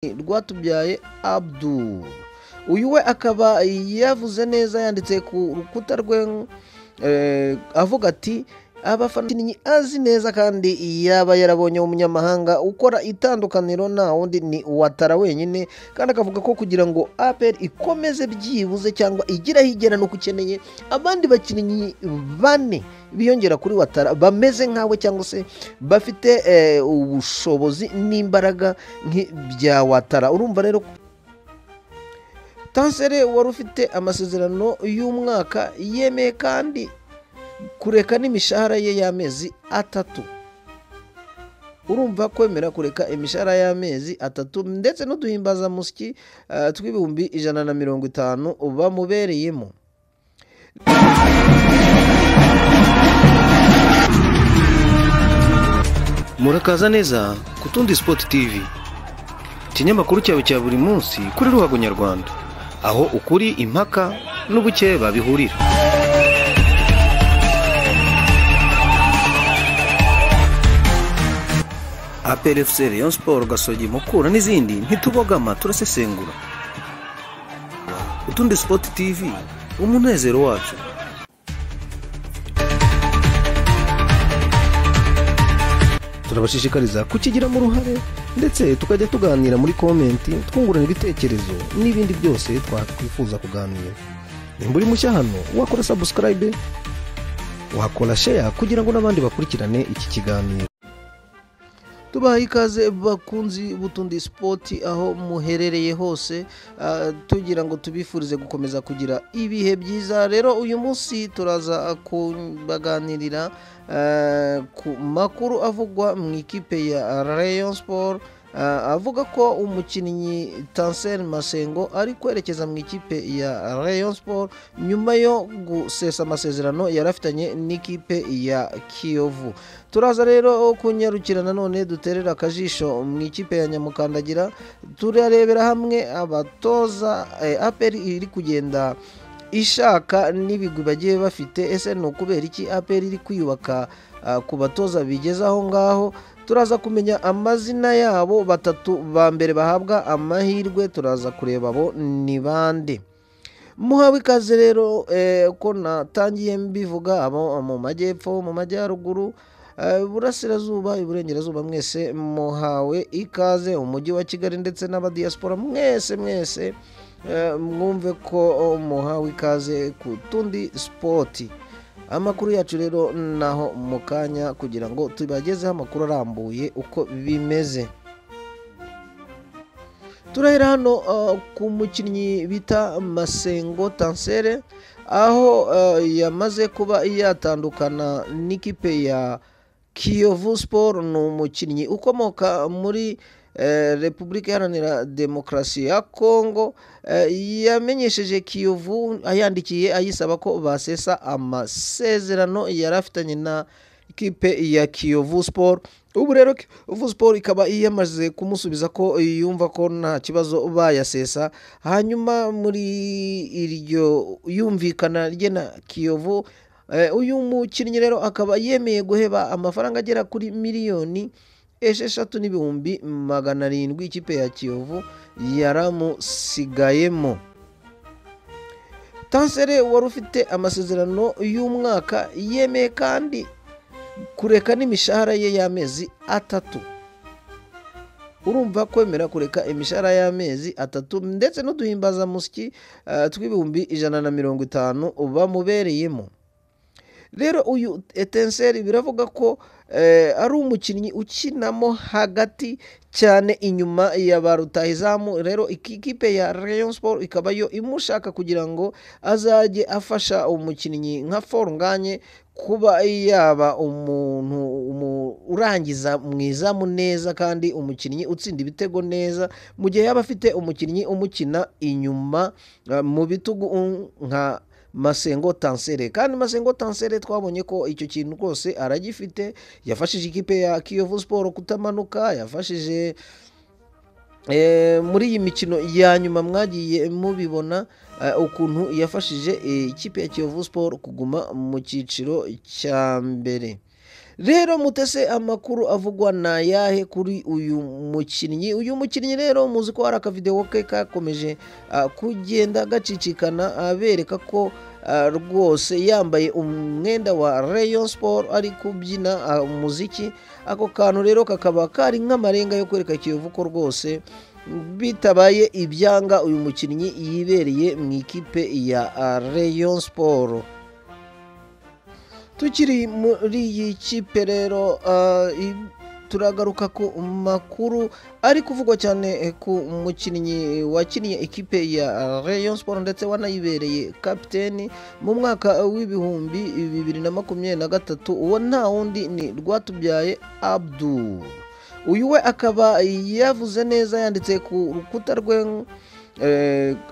Rwatubyaye Abdul, uyu we akaba yavuze neza, yanditse ku rukuta rwe avuga ati: "Abafana azi neza kandi yaba yarabonye umunyamahanga ukora itandukaniro nta wundi ni Ouattara wenyine." Kandi akavuga ko kugira ngo APR ikomeze byibuze cyangwa igire aho igera nuko ukeneye abandi bakinnyi bane biyongera kuri Ouattara, bameze nkawe cyangwa se bafite ubushobozi n'imbaraga nk'ibya Ouattara. Urumva rero, Tansere wari ufite amasezerano y'umwaka yemeye kandi kureka n'imishahara ye y'amezi 3. Urumva kwemera kureka imishahara y'amezi 3 ndetse n'uduhimbazamusyi tw'150,000 bamubereyemo. Murakaza neza ku Tundi Sport TV, ikinyamakuru cyawe cya buri munsi kuri Ruhago Nyarwanda, aho ukuri, impaka n'ubukeba bihurira. APR FC, Rayon Sport, Gasogi, Mukura n'izindi, ntitubogama, turasesengura. Utundi Sport TV, umunezero wacu. Turabashishikariza kukigiramo uruhare, ndetse tukajya tuganira muri comment, twungurana ibitekerezo n'ibindi byose twakwifuza kuganira. Nimba uri mushya hano, wakora subscribe, wakora share kugira ngo n'abandi bakurikirane iki kiganiro. Tubaha ikaze bakunzi b'Utundi Sport aho muherereye hose, tugira ngo tubifurize gukomeza kugira ibihe byiza. Rero uyu munsi turaza kubaganirira ku makuru avugwa mu ikipe ya Rayon Sport, avuga ko umukinnyi Tansel Masengo ari kwerekeza mu ikipe ya Rayon Sport nyuma yo gusesa amasezerano yari afitanye n'ikipe ya Kiyovu. Turaza rero kunyarukira nanone duterera akajisho mu ikipe ya Nyamukandagira, turarebera hamwe abatoza APR iri kugenda ishaka n'ibigwi bagiye bafite. Ese ni ukubera iki APR iri kwiyubaka ku batoza bigeze aho ngaho? Turaza kumenya amazina yabo batatu ba mbere bahabwa amahirwe, turaza kureba abo ni bande. Muhawe ikaze rero, ko natangiye mbivuga, abo mu majyepfo, mu majyaruguru, iburasirazuba, iburengerazuba, mwese muhawe ikaze. Umujyi wa Kigali ndetse n'abadiaspora mwese mwese, mwumve ko muhawe ikaze ku Tundi Sport. Amakuru yacu rero naho mu kanya kugira ngo tubagezeho amakuru arambuye uko bimeze. Turahera hano ku mukinnyi bita Masengo Tansere, aho yamaze kuba yatandukana n'ikipe ya Kiyovu Sport. Ni umukinnyi ukomoka muri Repubulika Iharanira Demokarasi ya Kongo. Yamenyesheje Kiyovu, ayandikiye ayisaba ko basesa amasezerano yari afitanye na ikipe ya Kiyovu Sport. Ubu rero Kiyovu Sport ikaba yamaze kumusubiza ko yumva ko nta kibazo bayasesa. Hanyuma muri iryo yumvikana rye na Kiyovu, uyu mukinnyi rero akaba yemeye guheba amafaranga agera kuri 6,700,000 ikipe ya Kiyovu yaramusigayemo. Tansere wari ufite amasezerano y'umwaka yemeye kandi kureka n'imishahara ye y'amezi 3. Urumva kwemera kureka imishahara y'amezi 3 ndetse n'uduhimbazamusyi tw'150,000 bamubereyemo. Rero uyu Etincelle biravuga ko ari umukinnyi ukinamo hagati cyane inyuma ya ba rutahizamu. Rero ikipe ya Rayon Sport ikaba yo imushaka kugira ngo azajye afasha umukinnyi nka Forunganye kuba yaba umuntu urangiza mu izamu neza kandi umukinnyi utsinda ibitego neza, mu gihe yaba afite umukinnyi umukina inyuma mu bitugu nka Masengo Tansere. Kandi Masengo Tansere twabonye ko icyo kintu rwose aragifite, yafashije ikipe ya Kiyovu Sport kutamanuka, yafashije muri iyi mikino ya nyuma mwagiye mubibona ukuntu yafashije ikipe ya Kiyovu Sport kuguma mu cyiciro cya mbere. Rero mutese amakuru avugwa na yahe kuri uyu mukinnyi? Uyu mukinnyi rero muzi ko hari akavidewo ke kakomeje kugenda gacicikana, abereka ko rwose yambaye umwenda wa Rayon Sport ari kubyina umuziki. Ako kantu rero kakaba kari nk'amarenga yo kwereka Kiyovu ko rwose bitabaye ibyanga uyu mukinnyi yibereye mu ikipe ya Rayon Sport. Tukiri muri iyi kipe rero, turagaruka ku makuru ari kuvugwa cyane ku mukinnyi wakinnye ikipe ya Rayon Sport ndetse wanayibereye kapiteni mu mwaka w'2023. Uwo nta wundi ni Rwatubyaye Abdul. Uyu we akaba yavuze neza, yanditse ku rukuta rwe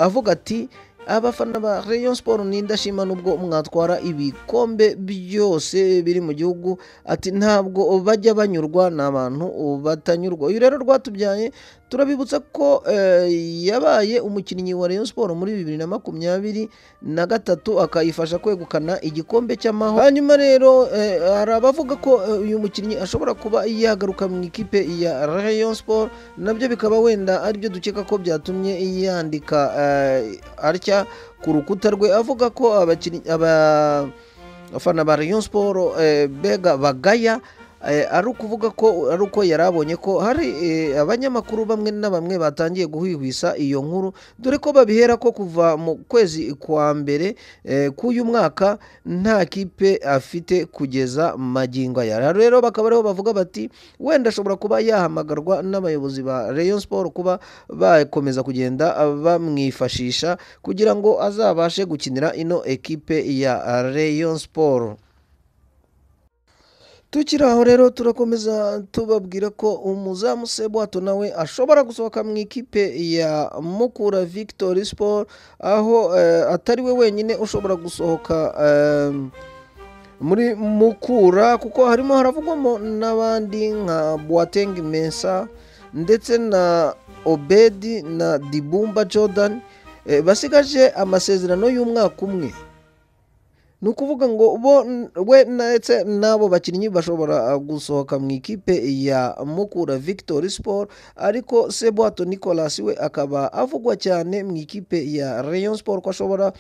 avuga ati: "Abafana ba Rayon Sport ni indashima, nubwo mwatwara ibikombe byose biri mu gihugu," ati "ntabwo bajya banyurwa, ni abantu batanyurwa." Uyu rero Rwatubyaye turabibutsa ko yabaye umukinnyi wa Rayon Sport muri 2023, akayifasha kwegukana igikombe cy'amahoro. Hanyuma rero hari abavuga ko uyu mukinnyi ashobora kuba yagaruka mu ikipe ya Rayon Sport, nabyo bikaba wenda aribyo dukeka ko byatumye yandika atya ku rukuta rwe, avuga ko abakinnyi, abafana ba Rayon Sport bega bagaya, ari ukuvuga ko ari uko yari abonye ko hari abanyamakuru bamwe na bamwe batangiye guhwihwisa iyo nkuru, dore ko babihera ko kuva mu kwezi kwa mbere k'uyu mwaka nta kipe afite kugeza magingo aya. Rero bakaba ariho bavuga bati wenda ashobora kuba yahamagarwa n'abayobozi ba Rayon Sport kuba bakomeza kugenda bamwifashisha kugira ngo azabashe gukinira ino ekipe ya Rayon Sport. Tukiri aho rero, turakomeza tubabwira ko umuzamu Sebwato nawe ashobora gusohoka mu ikipe ya Mukura Victory Sport, aho atari we wenyine ushobora gusohoka muri Mukura, kuko harimo haravugwamo n'abandi nka Boateng Mensa ndetse na Obedi na Dibumba Jordan, basigaje amasezerano y'umwaka umwe. Ni ukuvuga ngo bo we ndetse n'abo bakinnyi bashobora gusohoka mu ikipe ya Mukura Victory Sport, ariko Sebwato Nicolas we akaba avugwa cyane mu ikipe ya Rayon Sport ko ashobora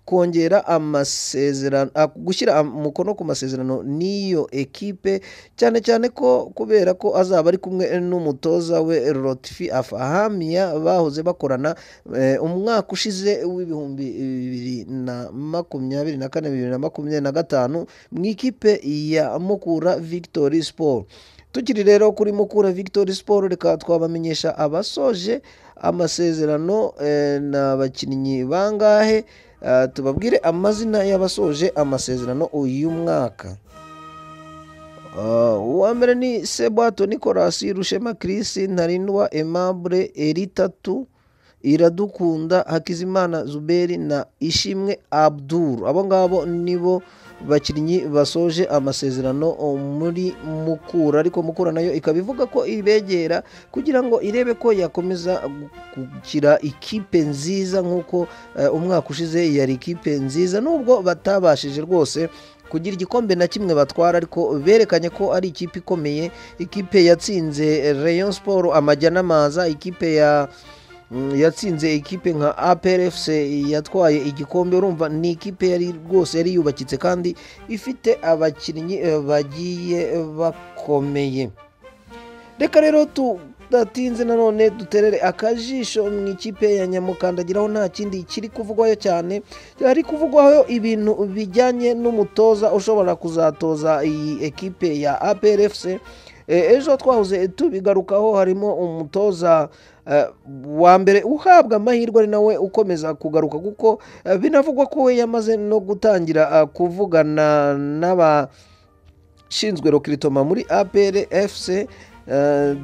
kongera amasezerano, gushyira umukono ku masezerano n'iyo ekipe, cyane cyane ko kubera ko azaba ari kumwe n'umutoza we Lotfi Afahamia bahoze bakorana umwaka ushize w'2024, 2025 mu ikipe ya Mukura Victory Sport. Tukiri rero kuri Mukura Victory Sport, reka twabamenyesha abasoje amasezerano n'abakinnyi bangahe, tubabwire amazina y'abasoje amasezerano uyu mwaka. Uwa mbere ni Sebwato Nicolas, Rushema Chris, Ntarindwa Aimable, Eritatu Iradukunda, Hakizimana Zuberi na Ishimwe Abdul. Abo ngabo nibo bakinnyi basoje amasezerano muri Mukura, ariko Mukura nayo ikaba ivuga ko ibegera kugira ngo irebe ko yakomeza kugira ikipe nziza nk'uko umwaka ushize yari ikipe nziza, nubwo batabashije rwose kugira igikombe na kimwe batwara, ariko berekanye ko ari ikipe ikomeye, ikipe yatsinze Rayon Sport amajya n'amaza, ikipe ya yatsinze ikipe nka APR FC yatwaye igikombe. Urumva ni ikipe yari rwose yari yubakitse kandi ifite abakinnyi bagiye bakomeye. Reka rero tudatinze nanone duterere akajisho mu ikipe ya Nyamukandagiraho, nta kindi kiri kuvugwayo cyane, hari kuvugwaho ibintu bijyanye n'umutoza ushobora kuzatoza iyi ekipe ya APR FC. Ejo twahoze tubigarukaho, harimo umutoza wa mbere uhabwa amahirwe ari nawe ukomeza kugaruka, kuko binavugwa ko we yamaze no gutangira kuvugana n'abashinzwe recrutement muri APR FC,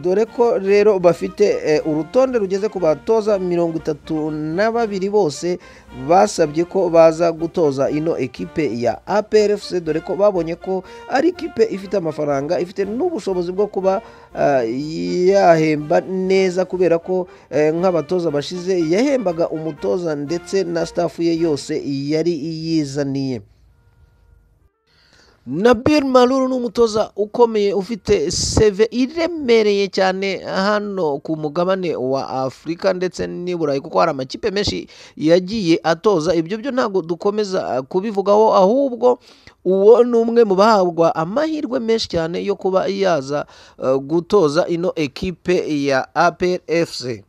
dore ko rero bafite urutonde rugeze ku batoza 32 bose basabye ko baza gutoza ino ekipe ya APR FC, dore ko babonye ko ari ikipe ifite amafaranga, ifite n'ubushobozi bwo kuba yahemba neza, kubera ko nk'abatoza bashize yahembaga umutoza ndetse na staff ye yose yari yizaniye. Nabil Maaloul ni umutoza ukomeye ufite CV iremereye cyane hano ku mugabane wa Afurika ndetse n'i Burayi, kuko hari amakipe menshi yagiye atoza. Ibyo byo ntabwo dukomeza kubivugaho, ahubwo uwo ni umwe mu bahabwa amahirwe menshi cyane yo kuba yaza gutoza ino ekipe ya APR FC.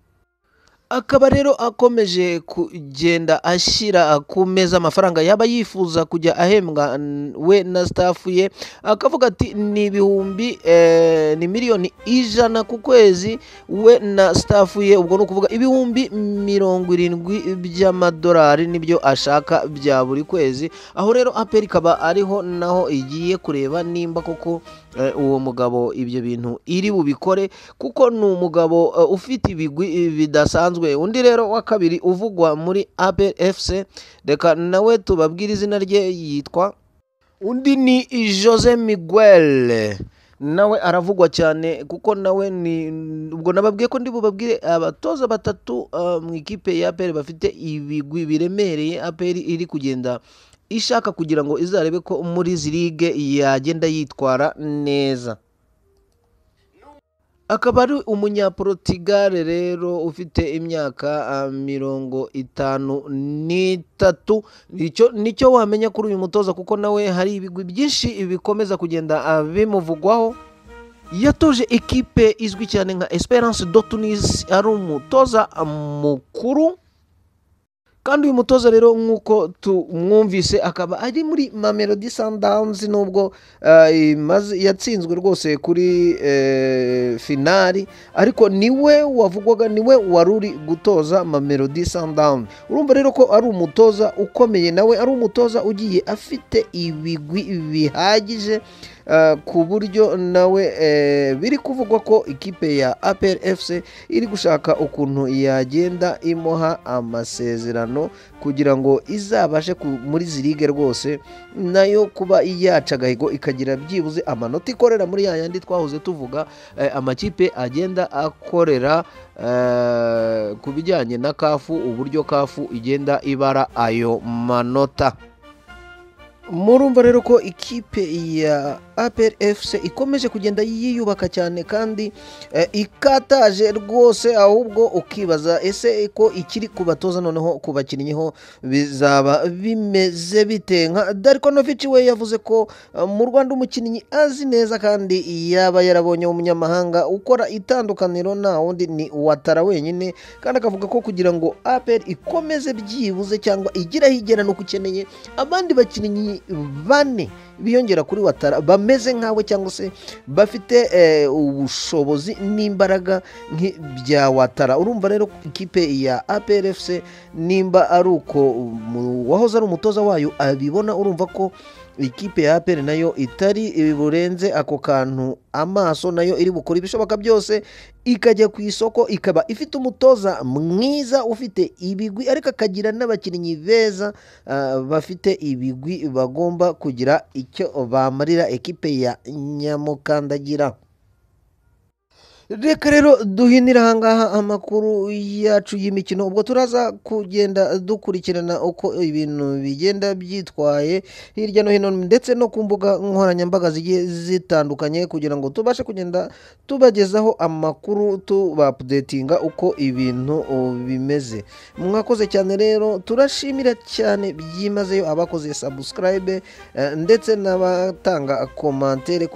Akaba rero akomeje kugenda ashyira ku meza amafaranga yaba yifuza kujya ahembwa we na staff ye, akavuga ati ni ibihumbi ni 100,000,000 ku kwezi we na staff ye, ubwo ni ukuvuga 70,000 by'amadolari nibyo ashaka bya buri kwezi. Aho rero APR ikaba ariho naho igiye kureba nimba koko uwo mugabo ibyo bintu iri bubikore, kuko ni umugabo ufite ibigwi bidasanzwe. Undi rero wa kabiri uvugwa muri APR FC, reka nawe tubabwire izina rye, yitwa undi ni Jose Miguel, nawe aravugwa cyane kuko nawe ni ubwo nababwiye ko ndi bubabwire abatoza batatu mu ikipe ya APR bafite ibigwi biremereye APR iri kugenda ishaka kugira ngo izarebe ko muri izi ligue yagenda yitwara neza. Akaba ari umunyaportugal rero ufite imyaka 53. Nicyo wamenya kuri uyu mutoza, kuko nawe hari ibigwi byinshi bikomeza kugenda bimuvugwaho. Yatoje ekipe izwi cyane nka Esperance de Tunis, ari umutoza mukuru. Kandi uyu mutoza rero nk'uko tumwumvise akaba ari muri Mamelodi Sundowns, nubwo yatsinzwe rwose kuri finali, ariko niwe wavugwaga, niwe wari uri gutoza Mamelodi Sundowns. Urumva rero ko ari umutoza ukomeye, nawe ari umutoza ugiye afite ibigwi bihagije, ku buryo nawe biri kuvugwa ko ikipe ya APR FC iri gushaka ukuntu yagenda imuha amasezerano kugira ngo izabashe muri izi ligue rwose nayo kuba yaca agahigo, ikagira byibuze amanota ikorera muri ya yandi twahoze tuvuga, amakipe agenda akorera ku bijyanye na kafu, uburyo kafu igenda ibara ayo manota. Murumva rero ko ikipe ya APR FC ikomeje kugenda yiyubaka cyane kandi ikataje rwose, ahubwo ukibaza ese ko ikiri kubatoza noneho ku bakinnyi ho bizaba bimeze bite. Nka Darko Novic we yavuze ko mu Rwanda umukinnyi azi neza kandi yaba yarabonye umunyamahanga ukora itandukaniro nta wundi ni Ouattara wenyine, kandi akavuga ko kugira ngo APR ikomeze byibuze cyangwa igire aho igera nuko ukeneye abandi bakinnyi bane biyongera kuri Ouattara bameze nkawe cyangwa se bafite ubushobozi n'imbaraga nk'ibya Ouattara. Urumva rero ikipe ya APR FC nimba ari uko wahoze ari umutoza wayo abibona, urumva ko ikipe ya APR nayo itari burenze ako kantu amaso, nayo iri bukora ibishoboka byose ikajya ku isoko, ikaba ifite umutoza mwiza ufite ibigwi ariko akagira n'abakinnyi beza bafite ibigwi bagomba kugira icyo bamarira ekipe ya Nyamukandagira. Reka rero duhinire ahangaha amakuru yacu y'imikino, ubwo turaza kugenda dukurikirana uko ibintu bigenda byitwaye hirya no hino ndetse no ku mbuga nkoranyambaga zigiye zitandukanye, kugira ngo tubashe kugenda tubagezaho amakuru tubapudetinga uko ibintu bimeze. Mwakoze cyane rero, turashimira cyane byimazeyo abakoze subscribe ndetse n'abatanga komantere.